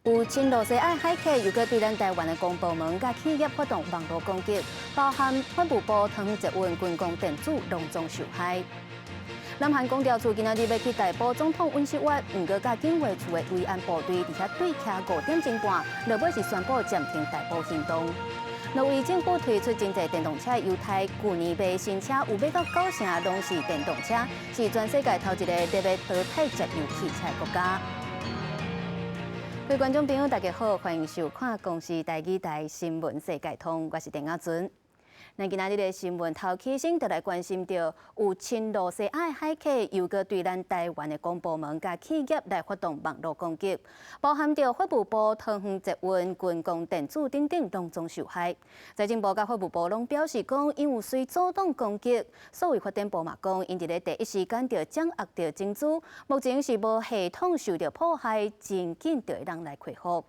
有親羅西亞駭客又閣對咱台灣的公部門佮企業發動網路攻擊，包含法務部、桃園捷運、軍工電子攏總受害。南韓公調處今仔日欲去逮捕總統尹錫悅，毋過佮警衛處的維安部隊佇遐對徛5點鐘半，落尾是宣布暫停逮捕行動。挪威政府推出真濟電動車優待，舊年賣新車有欲到九成攏是電動車，是全世界頭一个特別淘汰柴油汽車的國家。各位觀眾朋友，大家好，歡迎收看公視台語台新聞世界通，我是鄧亞尊。咱今仔日的新聞頭起先就來關心著有親羅西亞的駭客又閣對咱台灣的公部門佮企業來發動網路攻擊，包含著法務部、桃園捷運、軍工電子等等攏總受害。財政部佮法務部攏表示講，𪜶有隨阻擋攻擊。數位發展部嘛講，𪜶佇咧第一時間就掌握著情資，目前是無系統受著破壞，真緊就會當來恢復。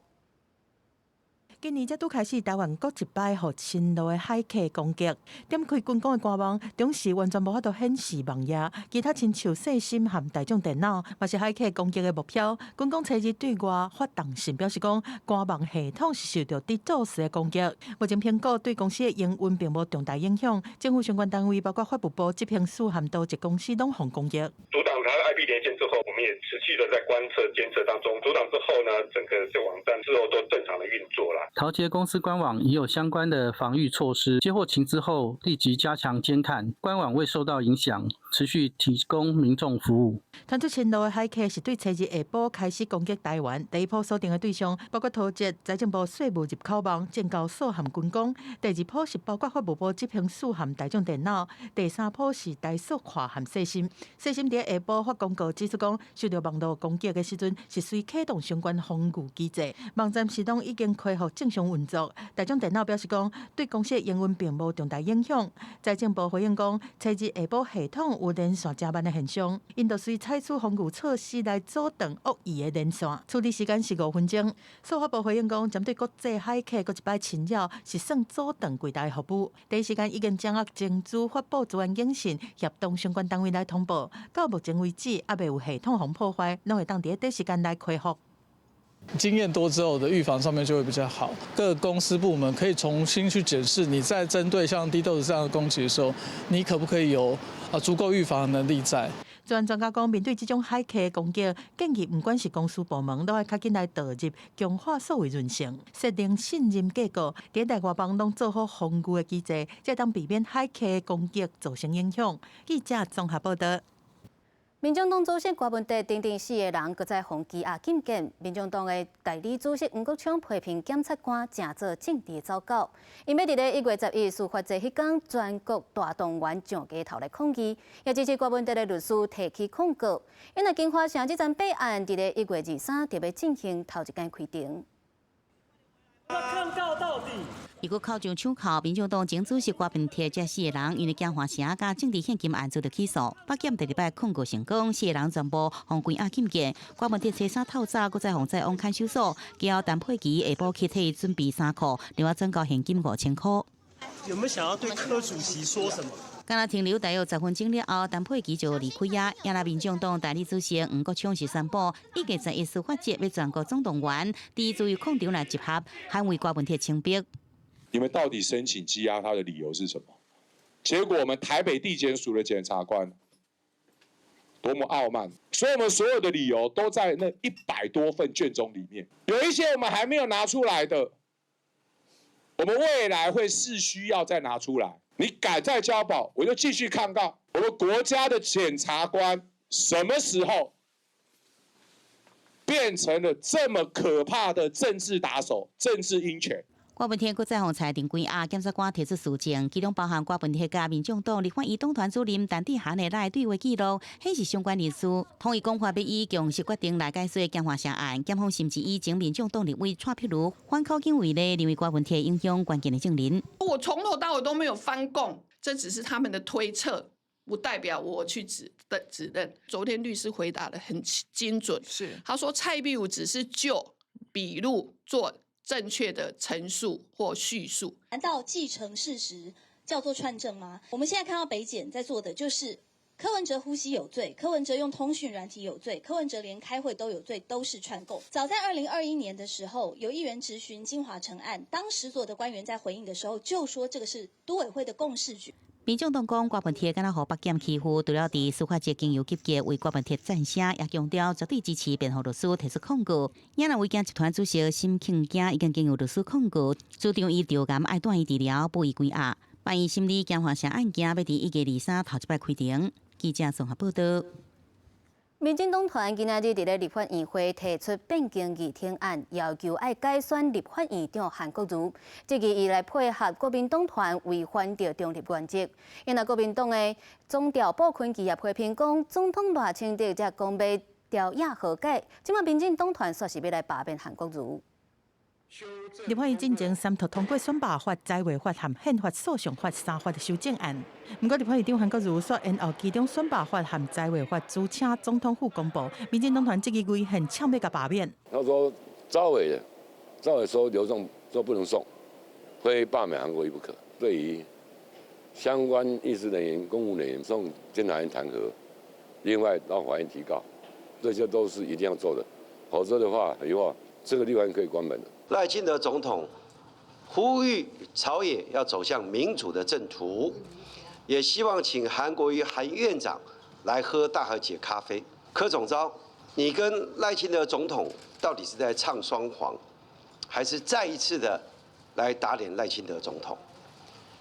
今年才拄開始，台灣閣一擺予親羅的駭客攻擊，點開軍工的官網，總是完全無法度顯示網頁。其他親像世芯和大眾電腦，嘛是駭客攻擊的目標。軍工初日對外發動信表示講，官網系統是受著 DDoS 的攻擊。目前評估對公司的營運並無重大影響。政府相關單位包括法務部執行署和多一公司攏予攻擊。阻擋它 IP 連線之後，我們也持續的在觀測監測當中。阻擋之後呢，整個這網站之後都正常的運作了。桃捷公司官網已有相關的防禦措施，接獲情資後立即加強監看，官網未受到影響，持續提供民眾服務。傳出親羅的駭客是對初日下晡開始攻擊台灣，第一波鎖定的對象包括桃捷、財政部稅務入口網、證交所和軍工；第二波是包括法務部執行署和大眾電腦；第三波是台塑化和世芯。世芯佇下晡發公告指出講，受著網路攻擊的時陣是隨啟動相關防禦機制，網站系統已經恢復正常運作。大眾電腦表示講，對公司的營運並無重大影響。財政部回應講，初日下晡系統有連線遮慢的現象，𪜶就隨採取防禦措施來阻斷惡意的連線，處理時間是5分鐘。數發部回應講，針對國際駭客閣一擺侵擾，是算阻斷櫃台服務，第一時間已經掌握情資，發布資安警訊，協同相關單位來通報。到目前為止，猶未有系統予破壞，攏會當佇第一時間來恢復。經驗多之後的預防上面就會比較好。各公司部門可以重新去檢視，你在針對像 DDoS 這樣的攻擊的時候，你可不可以有足夠預防的能力在？資安專家講，面對這種駭客攻擊，建議毋管是公司部門，攏愛較緊來導入強化數位韌性，設定信任架構，佇內外網攏做好防禦的機制，才當避免駭客攻擊造成影響。記者綜合報道。民眾黨主席柯文哲等等四个人，閣再予羈押禁見。民眾黨的代理主席黃國昌批評檢察官誠做政治走狗，𪜶欲佇咧1月11司法節彼工，全國大動員上街頭來抗議，也支持柯文哲的律師提起控告。𪜶若金華城這樁弊案，佇咧1月23就欲進行頭一擺開庭。抗告到底。伊閣扣上手銬，民眾黨前主席柯文哲這四个人，因為京華城佮政治獻金案遭著起訴，北檢第二擺控告成功，四个人全部予關押禁見。柯文哲初三透早，閣再予載往看守所，其後陳佩琪下晡去替伊準備衫褲，另外轉交現金5000箍。有沒有想要對柯主席說什麼？敢若停留大約10分鐘了後，陳佩琪就離開啊。也若民眾黨代理主席黃國昌是宣布，1月11司法節欲全國總動員，佇自由廣場來集合，捍衛柯文哲清白。你們到底申請羈押他的理由是什麼？結果我們台北地檢署的檢察官多麼傲慢，所以我們所有的理由都在那100多份卷宗裡面，有一些我們還沒有拿出來的，我們未來會視需要再拿出來。你敢再交保，我就繼續抗告。我們國家的檢察官什麼時候變成了這麼可怕的政治打手、政治鷹犬？郭文天閣再予裁定關押，檢察官提出示證，其中包含郭文鐵佮民眾黨立法院黨團主任陳智菡的 LINE 對話記錄，顯示相關人士統一講法欲以共識決定來解說京華城案，檢方甚至以前民眾黨立委蔡壁如反口供為例，認為郭文鐵影響關鍵的證人。我從頭到尾都沒有翻供，這只是他們的推測，不代表我去指的指認。昨天律師回答得很精準，他說蔡壁如只是就筆錄做正確的陳述或敘述。難道既成事實叫做串證嗎？我們現在看到北檢在做的就是柯文哲呼吸有罪，柯文哲用通訊軟體有罪，柯文哲連開會都有罪，都是串供。早在2021年的時候，有議員質詢京華城案，當時所有的官員在回應的時候就說這個是都委會的共識決。民眾黨講，郭文鐵敢若予北檢欺負，除了佇司法界經由急劇為郭文鐵贊聲，也強調絕對支持辯護律師提出控告。也若違建集團主席沈慶京已經經由律師控告，主張伊著癌愛住院治療，不宜關押。法院審理京華城案件，欲佇1月23頭一擺開庭。記者綜合報道。民進黨團今仔日佇咧立法院會提出變更議程案，要求愛改選立法院長韓國瑜，這個伊來配合國民黨團違反著中立原則。因為國民黨的總召傅崐萁也批評講，總統賴清德才講欲朝野和解，這馬民進黨團煞是欲來罷免韓國瑜。立法院進前三讀通過選罷法、財劃法和憲法訴訟法三法的修正案。毋過立法院長韓國瑜煞延後其中選罷法和財劃法，辭請總統府公布。民進黨團這個違憲搶欲共罷免。他說召委，召委說劉送說不能送，非罷免韓國瑜不可。對於相關議事人員、公務人員送監察院彈劾，另外到法院提告，這些都是一定要做的。否則的話，以後這個立法院可以關門的。賴清德總統呼籲朝野要走向民主的正途，也希望請韓國瑜韓院長來喝大和解咖啡。柯總召，你跟賴清德總統到底是在唱雙簧，還是再一次的來打臉賴清德總統？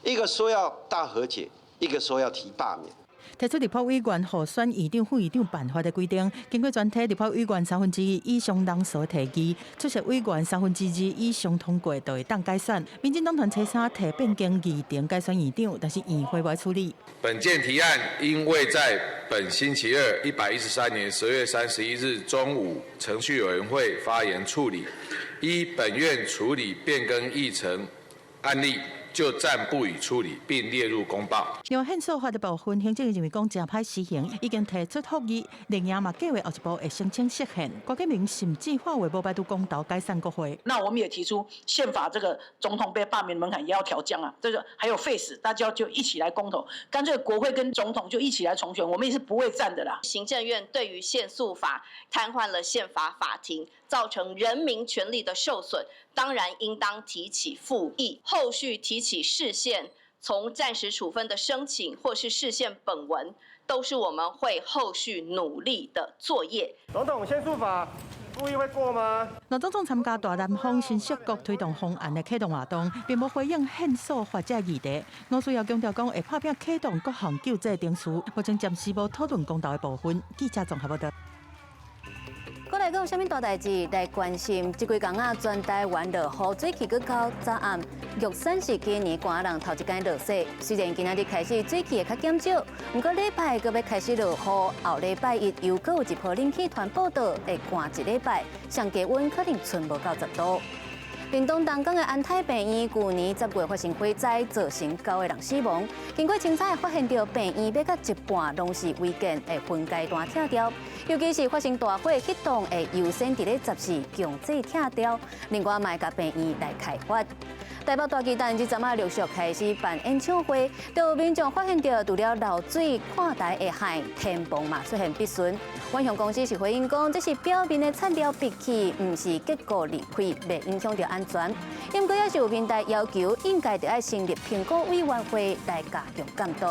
一個說要大和解，一個說要提罷免。提出立法委員互選院長、副院長辦法的規定，經過全體立法委員1/3以上人數提議，出席委員2/3以上通過，就會當改選。民進黨團初三提變更議程改選院長，但是院會無處理。本件提案因未在本星期二113年12月31日中午程序委員會發言處理，依本院處理變更議程案例，就暫不予處理，並列入公報。另外，憲訴法的部分，行政院認為講誠歹施行，已經提出覆議，另外嘛計劃後一步會申請釋憲。郭台銘甚至喊話無排除公投解散國會。那我們也提出憲法這個總統被罷免門檻也要調降啊，這個還有廢死，大家就一起來公投，乾脆國會跟總統就一起來重選，我們也是不會戰的啦。行政院對於憲訴法癱瘓了憲法法庭，造成人民權利的受損，當然應當提起復議，後續提起釋憲，從暫時處分的申請或是釋憲本文，都是我們會後續努力的作業。總統憲訴法復議會過嗎？賴總統參加大南方新竹國推動方案的啟動活動，並無回應憲訴法這議題。吳思瑤強調講，會拍拚啟動各項救濟程序，目前暫時無討論公投的部分。記者綜合報道。過來閣有啥物大代誌來關心？這幾工啊，全台灣落雨，水氣閣較早暗。玉山是今年寒人頭一工落雪，雖然今仔日開始水氣會較減少，毋過禮拜閣欲開始落雨，後禮拜一又閣有一波冷氣團報到，會寒一禮拜，上低溫可能賰無到10度。屏東東港的安泰病院舊年10月發生火災，造成九個人死亡。經過清查，發現著病院欲到一半攏是違建的分階段拆掉，尤其是發生大火，彼棟會優先佇咧10時強制拆掉，另外嘛會共病院來開發。台北大巨蛋這陣仔陸續開始辦演唱會，就有民眾發現著除了漏水、看台會陷、天棚嘛出現篦損。遠雄公司是回應講，這是表面的材料閉氣，毋是結構離開，袂影響著安全。毋過也是有民代要求，應該著愛成立評估委員會來加強監督。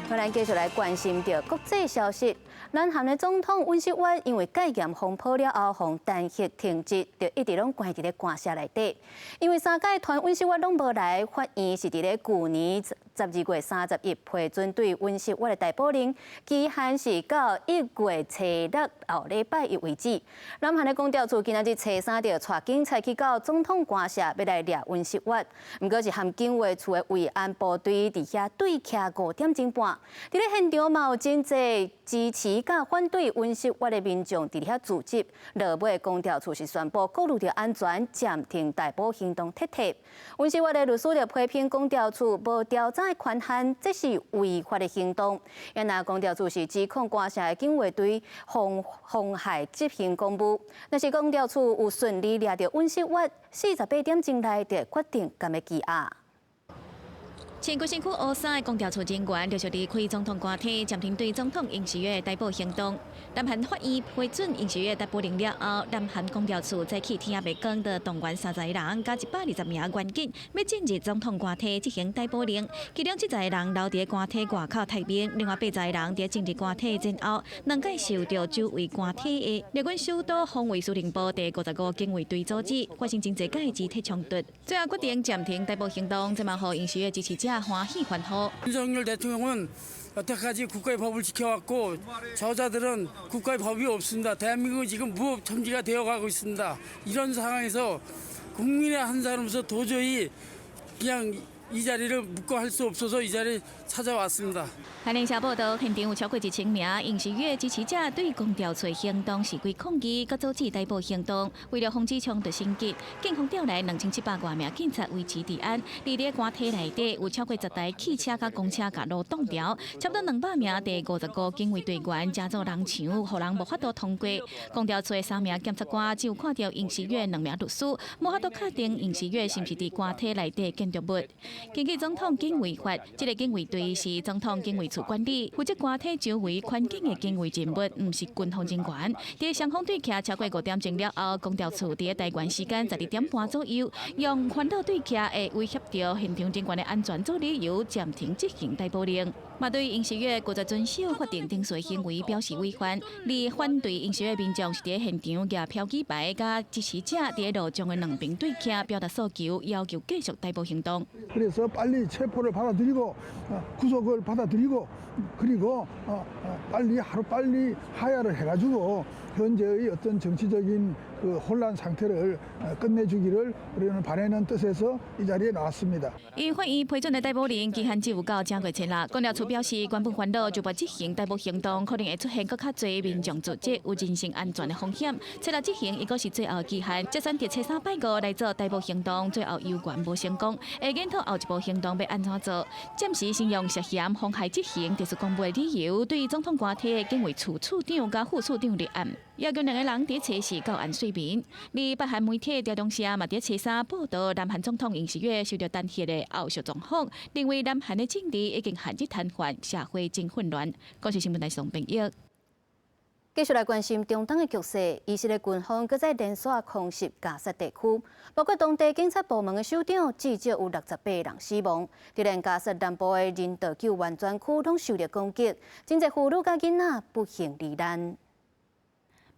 好，咱繼續來關心著國際消息。南韓的總統尹錫悅因為戒嚴風波了後，予彈劾停職，就一直攏關佇咧官舍內底。因為三屆團尹錫悅攏無來，法院是佇咧舊年12月31批准對尹錫悅的逮捕令，期限是到1月初6後禮拜一為止。南韓的公調處今仔日初三就帶警察去到總統官舍，欲來掠尹錫悅。毋過是和警衛處的維安部隊佇遐對徛5點鐘半。佇咧現場嘛有真濟支持佮反對尹錫悅的民眾佇遐聚集。落尾公調處是宣布顧慮著安全，暫停逮捕行動撤退。尹錫悅的律師就批評公調處無調查的權限，這是違法的行動。因那公調處是指控官舍的警衛隊妨妨害執行公務。若是公調處有順利掠著尹錫悅，48點鐘內就決定敢欲羈押。穿規身軀烏衫的公調處人員陸續離開總統官邸，暫停對總統尹錫悅的逮捕行動。南韓法院批准尹錫悅逮捕令了後，南韓公調處早起天猶未光，就動員30個人佮120名員警，欲進入總統官邸執行逮捕令。其中70個人留佇官邸外口待命，另外80個人佇進入官邸前後，兩擺受著周圍官邸的陸軍首都防衛司令部第55警衛隊阻止，發生真濟擺肢體衝突。最後決定暫停逮捕行動，這嘛予尹錫悅支持者歡喜歡呼。 윤석열 대통령은 여태까지 국가의 법을 지켜왔고 저자들은 국가의 법이 없습니다. 대한민국은 지금 무법천지가 되어가고 있습니다. 이런 상황에서 국민의 한 사람으로서 도저히 그냥 이 자리를 묵과할 수 없어서 이 자리에 찾아왔습니다. 韓聯社報道，現場有超過1000名尹錫悅支持者對公調處行動示威抗議，佮阻止逮捕行動。為了防止衝突升級，警方調來2700外名警察維持治安。佇咧官邸內底有超過10台汽車佮公車共路擋牢，差不多200名第55警衛隊員加做人牆，予人無法度通過。公調處的三名檢察官只有看著尹錫悅兩名律師，無法度確定尹錫悅是毋是佇官邸內底建築物。根據總統警衛法，這個警衛隊是總統警衛處管理，負責官邸周圍環境的警衛任務，毋是軍方人員。佇雙方對峙超過5點鐘了後，公調處佇台灣時間12點半左右，用煩擾對峙會威脅著現場人員的安全做理由，暫停執行逮捕令。嘛對尹錫悅拒絕遵守法定程序行為表示遺憾。而反對尹錫悅民眾是佇現場舉標語牌，佮支持者佇路障的兩邊對徛，表達訴求，要求繼續逮捕行動。 그래서 빨리 체포를 받아들이고 구속을 받아들이고 그리고 빨리 하루 빨리 하야를 해가지고 현재의 어떤 정치적인 그 혼란 상태를 끝내주기를 우리는 바라는 뜻에서 이 자리에 나왔습니다. 因法院批准的逮捕令期限只有到正月初六，公調處表示，原本煩惱就欲執行逮捕行動，可能會出現閣較濟民眾聚集，有人身安全的風險。初六執行，抑閣是最後期限，則選擇初三拜五來做逮捕行動，最後猶原無成功，會檢討後一步行動欲按怎做。暫時先用涉嫌妨害執行特殊公務的理由，對總統官邸的警衛處處長佮副處長立案，要求兩个人佇初四到案說明。而北韓媒體朝中社嘛佇初三報道，南韓總統尹錫悅受著彈劾的後續狀況，認為南韓的政治已經陷入癱瘓，社會真混亂。公視新聞台宋炳玉。繼續來關心中東的局勢，以色列軍方閣再連續空襲加薩地區，包括當地警察部門的首長，至少有68人死亡。就連加薩南部的人道救援專區攏受著攻擊，真濟婦女佮囡仔不幸罹難。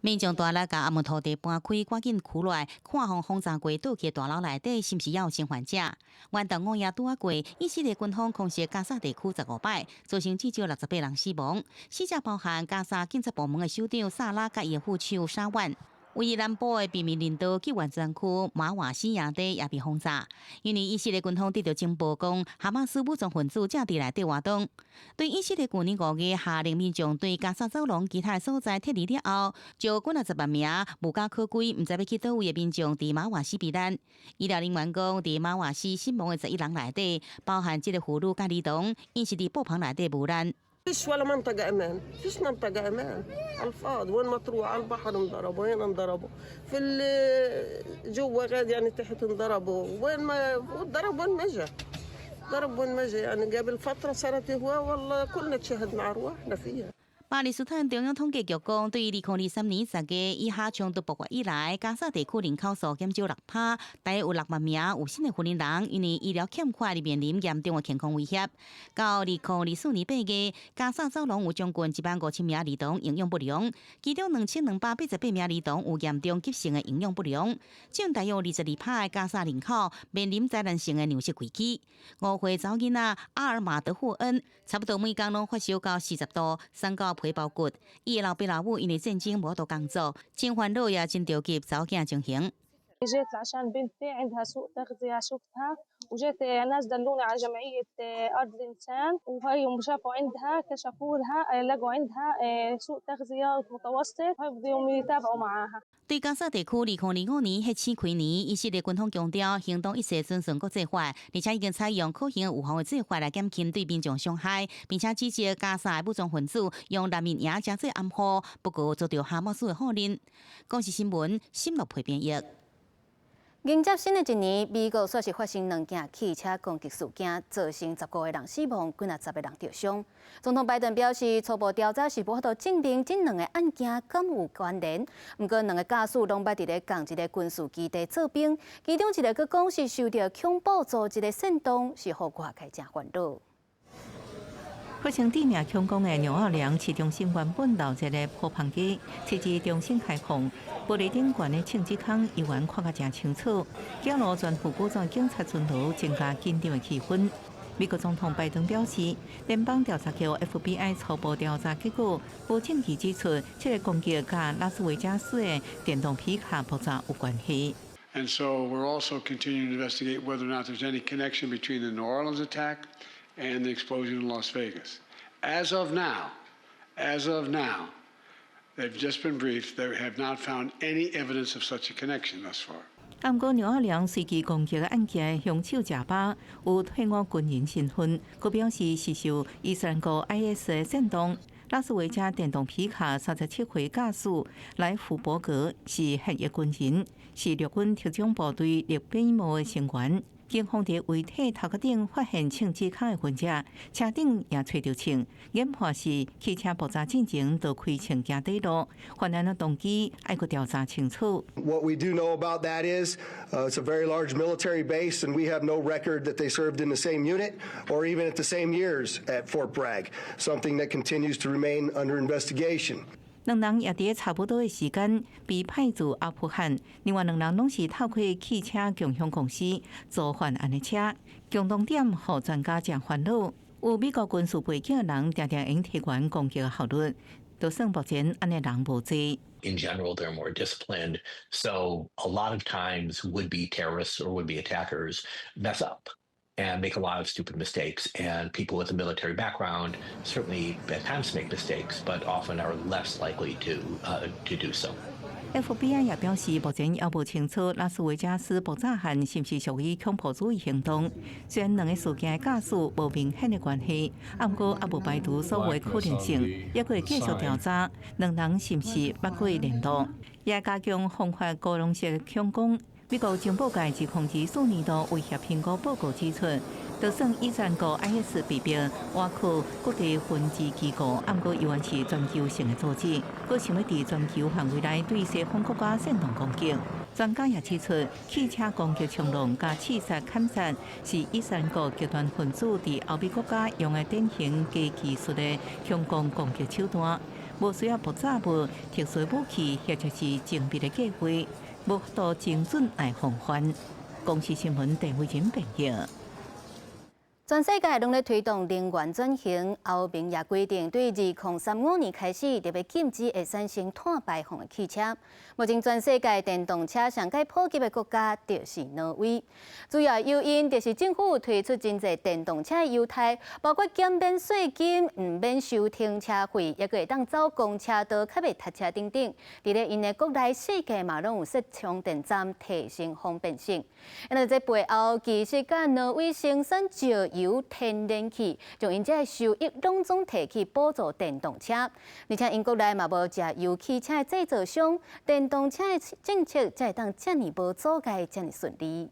民眾大力共阿門土地搬開，趕緊區內看予轟炸過倒去大樓內底，是毋是猶有生還者？元旦午夜拄仔過，以色列軍方空襲加薩地區15擺，造成至少68人死亡，死者包含加薩警察部門的首長薩拉佮伊的副手沙萬。位於南部的平民人道救援專區馬瓦西營地也被轟炸，因為以色列軍方得著情報講，哈馬斯武裝分子正佇內底活動。對以色列舊年5月下令民眾對加薩走廊其他所在撤離了後，就幾若十萬名無家可歸、毋知欲去佗位的民眾佇馬瓦西避難。醫療人員講，佇馬瓦西死亡的11人內底，包含這个婦女佮兒童，𪜶是佇布棚內底遇難。 فيش ولا منطقة أمان، فيش منطقة أمان على الفاضي. وين ما تروح، على البحر انضربوا، هنا انضربوا، في جوا غاد يعني تحت انضربوا، وين ما ضرب، وين ما اجى ضرب، وين ما اجى. يعني قبل فترة صارت هو والله كلنا تشهدنا على أرواحنا فيها. 巴勒斯坦中央統計局講，對2023年10月以哈衝突爆發以來，加薩地區人口數減少6%，大約有6萬名有新的訓練人，因為醫療欠缺而面臨嚴重的健康威脅。到2024年8月，加薩走廊有將近1萬5千名兒童營養不良，其中2288名兒童有嚴重急性的營養不良，佔大約22%的加薩人口面臨災難性的糧食危機。5歲查某囡仔阿爾馬德霍恩，差不多每工攏發燒到40度，送到皮包骨。伊的老爸老母因為戰爭無法度工作，真煩惱也真著急查某囝情形。 جيت عشان بنتي عندها سوء تغذية، شفتها وجيت، ناس دلوني على جمعية أرض الإنسان، وهي شافوا عندها، كشفوا لها، لقوا عندها سوء تغذية متوسط، هاي بدهم يتابعوا معاها。對加薩地區2025年彼次開年，以色列軍方強調行動一切遵循國際法，而且已經採用可行有效的做法來減輕對民眾傷害，並且指責加薩的武裝分子用難民營當做掩護，不過遭著哈馬斯的否認。公視新聞，新樂培編譯。迎接新的一年，美國煞是發生兩件汽車攻擊事件，造成15個人死亡，幾若十個人著傷。總統拜登表示，初步調查是無法度證明這兩个案件敢有關聯。毋過兩个駕駛攏捌佇咧仝一个軍事基地做兵，其中一个閣講是受著恐怖組織的煽動，是予外界誠煩惱。發生致命恐攻的紐奧良市中心原本鬧熱的波旁街，設置重新開放，玻璃頂懸的槍支空猶原看甲誠清楚。警路全副武裝警察巡邏，增加緊張的氣氛。美國總統拜登表示，聯邦調查局 FBI 初步調查結果，無證據指出這个攻擊佮拉斯維加斯的電動皮卡爆炸有關係。 And so we're also continuing to investigate whether or not there's any connection between the New Orleans attack and the explosion in Las Vegas. As of now, they've just been briefed. They have not found any evidence of such a connection thus far. 毋過紐奧良隨機攻擊的案件兇手賈巴有退伍軍人身份，閣表示是受伊斯蘭國 IS 的煽動。拉斯維加電動皮卡37歲駕駛萊夫伯格是現役軍人，是陸軍特種部隊列邊帽的成員。警方佇遺體頭殼頂發現槍支孔的痕跡，車頂也揣著槍，研判是汽車爆炸進前就開槍行短路，犯案的動機愛閣調查清楚。 What we do know about that is it's a very large military base, and we have no record that they served in the same unit or even at the same years at Fort Bragg, something that continues to remain under investigation. 兩人也佇差不多的時間被派駐阿富汗，另外兩人攏是透過汽車共享公司租犯案的車。共同點予專家誠煩惱，有美國軍事背景的人，定定會提懸攻擊的效率，就算目前按呢人無濟。 In general, they're more disciplined. So a lot of times would-be terrorists or would-be attackers mess up and make a lot of stupid mistakes. And people with a military background certainly at times make mistakes, but often are less likely to do so. FBI 也表示，目前猶無清楚拉斯維加斯爆炸案是毋是屬於恐怖主義行動。雖然兩个事件的駕駛無明顯的關係，毋過猶無排除所有可能性，猶閣會繼續調查兩人是毋是捌過聯絡，也加強防範高濃式恐攻。美國情報界2024年度威脅評估報告指出，就算伊斯蘭國 IS 被迫倚靠國際分支機構，毋過猶原是全球性的組織，閣想欲佇全球範圍內對西方國家煽動攻擊。專家也指出，汽車攻擊衝浪佮刺殺砍殺是伊斯蘭國極端分子佇歐美國家用的典型低技術的恐攻攻擊手段，無需要爆炸物、特殊武器或者是精密的計劃。無法度精準來防範。公視新聞鄧慧珍編譯。全世界攏咧推動能源轉型，歐盟也規定對2035年開始，就欲禁止會產生碳排放的汽車。目前全世界電動車上蓋普及的國家就是挪威，主要誘因就是政府推出真濟電動車的優待，包括減免稅金、毋免收停車費，猶閣會當走公車道，較袂塞車等等。佇咧𪜶的國內四界嘛，攏有設充電站，提升方便性。那這背後其實佮挪威生產石油、天然氣，將𪜶這个收益攏總提去補助電動車，而且𪜶國內嘛無石油汽車的製造商，電動車的政策才會當遮爾無阻礙，遮爾順利。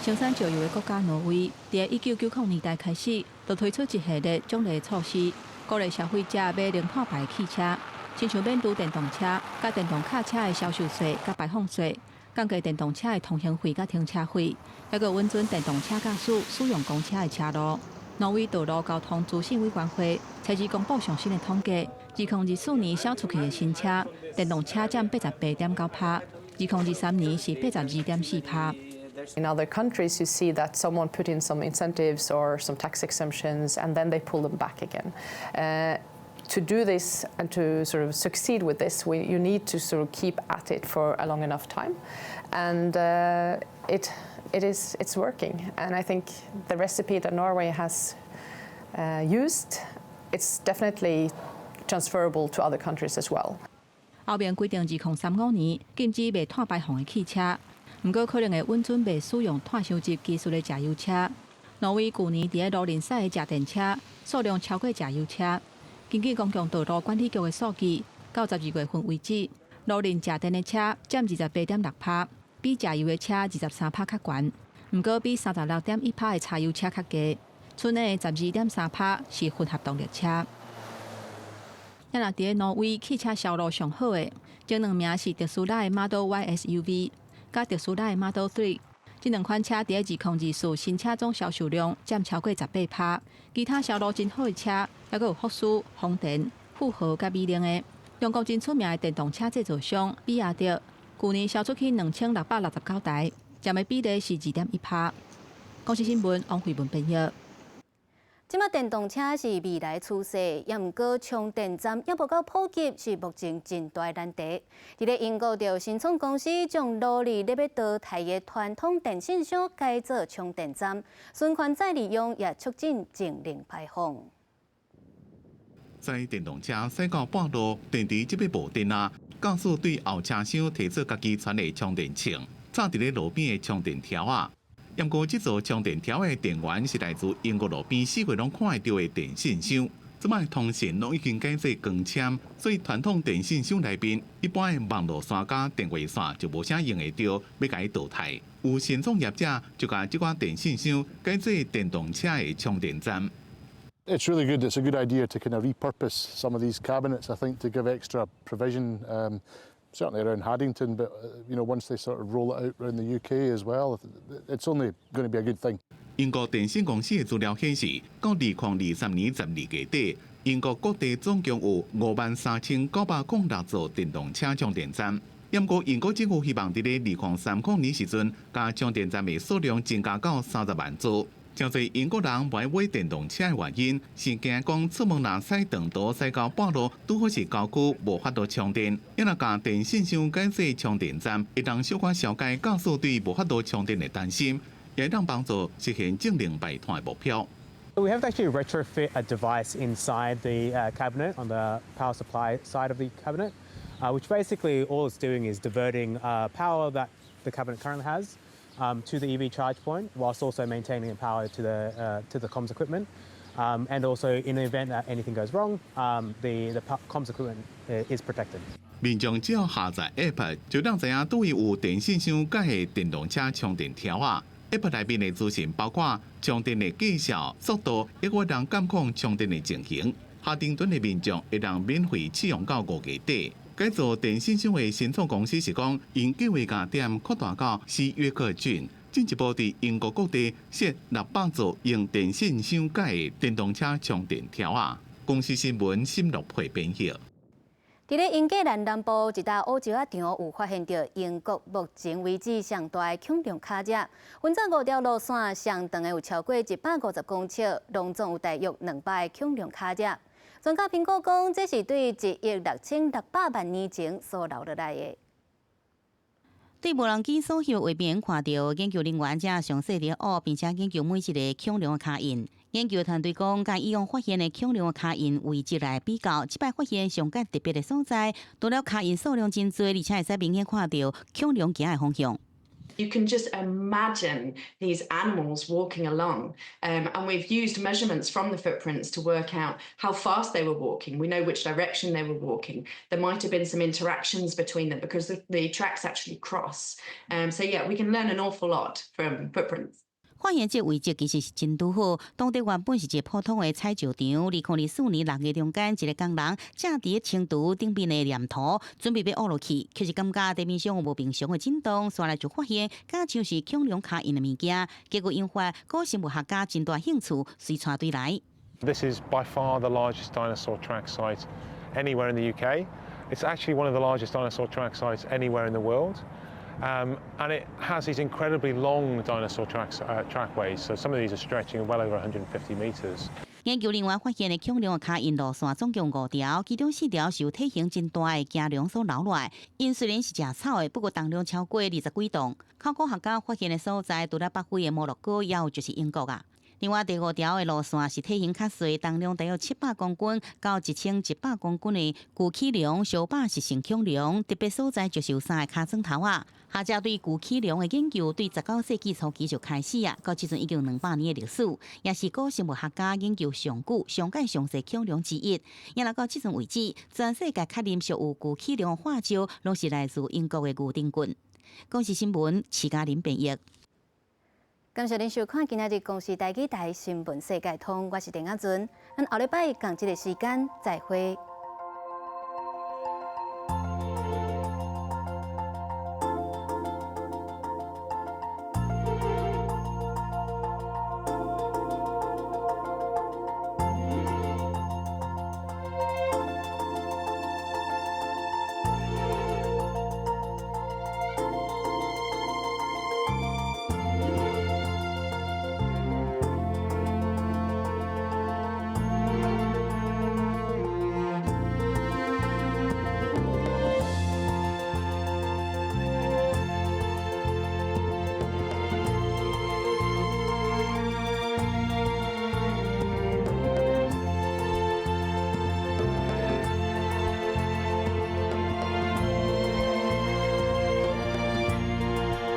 生產石油的國家挪威，佇1990年代開始，就推出一系列獎勵措施，鼓勵消費者買零碳排汽車，親像免除電動車佮電動卡車的銷售稅佮排放稅。降低電動車的通行費佮停車費，猶閣允准電動車駕駛使用公車的車路。挪威道路交通資訊委員會初二公布上新的統計，2024年銷出去的新車，電動車佔88.9%，2023年是82.4%。 In other countries, you see that someone put in some incentives or some tax exemptions, and then they pull them back again. To do this and to sort of succeed with this, you need to sort of keep at it for a long enough time, and it's working. And I think the recipe that Norway has used, it's definitely transferable to other countries as well. 歐盟規定2035年禁止賣碳排放的汽車，毋過可能會允准袂使用碳收集技術的柴油車。挪威舊年佇咧路面駛的柴電車數量超過柴油車。根據公共道路管理局的數據，到12月份為止，路面柴電的車佔28.6%。比食油的車23趴較懸，毋過比36.1趴的柴油車較低。賰的12.3趴是混合動力車。啊若佇咧挪威汽車銷路上好的，前兩名是特斯拉的 Model Y SUV，佮特斯拉的 Model 3。這兩款車佇咧2024新車總銷售量佔超過18趴。其他銷路真好的車，猶閣有福斯、豐田、富豪佮美能的。中國真出名的電動車製造商比亞迪，舊年銷出去2669台，佔的比例是2.1趴。公視新聞王慧文編譯。這馬電動車是未來趨勢，也毋過充電站猶無夠普及，是目前真大難題。佇咧英國，就新創公司將努力咧欲淘汰的傳統電信箱改做充電站，循環再利用，也促進淨零排放。在電動車駛到半路，電池這欲無電啊！駕駛對後車廂提出家己傳的充電線，插佇咧路邊的充電條仔。毋過，這座充電條的電源是來自英國路邊四圍攏看會著的電信箱。這擺通訊攏已經改做光纖，所以傳統電信箱內面一般的網路線佮電話線就無啥用會著，欲共伊淘汰。有新創業者就共這寡電信箱改做電動車的充電站。 It's really good. It's a good idea to kind of repurpose some of these cabinets, I think, to give extra provision, certainly around Haddington, but once they sort of roll it out around the UK as well, it's only going to be a good thing. 英國電信公司的資料顯示，到2023年12月底，英國各地總共有53,906座電動車充電站。毋過，英國政府希望佇咧2030年時陣，共充電站的數量增加到30萬座。誠濟英國人無愛買電動車的原因，是驚講出門若駛長途駛到半路，拄好是郊區無法度充電。伊若共電信箱改做充電站，會當小可消解駕駛對無法度充電的擔心，也會當幫助實現淨零排碳的目標。 We have to actually retrofit a device inside the cabinet on the power supply side of the cabinet, which basically all it's doing is diverting power that the cabinet currently has to the EV charge point, whilst also maintaining power to the comms equipment. And also, in the event that anything goes wrong, the comms equipment is protected. 民眾只要下載 App，就當知影佗位有電信箱蓋的電動車充電條仔。App 內面的資訊包括充電的介紹、速度，抑閣會當監控充電的情形。哈丁頓的民眾會當免費試用到5月底。改造電信箱的新創公司是講，𪜶計畫共店擴大到西約克郡，進一步佇英國各地設600座用電信箱蓋的電動車充電條仔。公視新聞沈樂佩編譯。佇咧英格蘭南部一搭烏石仔場有發現著英國目前為止上大的恐龍跤跡，分做五條路線，上長的有超過150公尺，攏總有大約200个恐龍跤跡。專家評估講，這是對1億6600萬年前所留落來的。對無人機所翕畫面看著，研究人員正詳細佇學，並且研究每一个恐龍的跤印。研究團隊講，佮以往發現的恐龍的跤印位置來比較，這擺發現上蓋特別的所在，除了跤印數量真濟，而且會使明顯看著恐龍行的方向。 You can just imagine these animals walking along. And we've used measurements from the footprints to work out how fast they were walking. We know which direction they were walking. There might have been some interactions between them because the tracks actually cross. So, yeah, we can learn an awful lot from footprints. 發現這位置其實是真拄好，當地原本是一個普通的採石場。2024年6月中間，一个工人正佇咧清除頂面的黏土，準備欲挖落去，卻是感覺地面上有無平常的震動，紲來就發現，敢像是恐龍跤印的物件，結果引發古生物學家真大興趣，隨帶隊來。 This is by far the largest dinosaur track site anywhere in the UK. It's actually one of the largest dinosaur track sites anywhere in the world. And it has these incredibly long dinosaur trackways. So some of these are stretching well over 150 meters. 研究人員發現的恐龍的跤印路線總共五條，其中四條是由體型真大的驚龍所留落來。𪜶雖然是食草的，不過重量超過20幾噸。考古學家發現的所在，除了北非的摩洛哥，猶有就是英國啊。另外第五條的路線是體型較細，重量大約700公斤到1100公斤的巨齒龍小肉食性恐龍，特別所在就是有三个跤爪頭仔。學者對巨齒龍的研究對19世紀初期就開始啊，到這陣已經200年的歷史，也是古生物學家研究上古、上蓋詳細恐龍之一。也來到這陣為止，全世界確認屬有巨齒龍化石，攏是來自英國的牛頓郡。公視新聞，徐嘉玲編譯。感謝您收看今仔日公視台語台新聞世界通，我是鄭亞尊，咱後禮拜仝這个時間再會。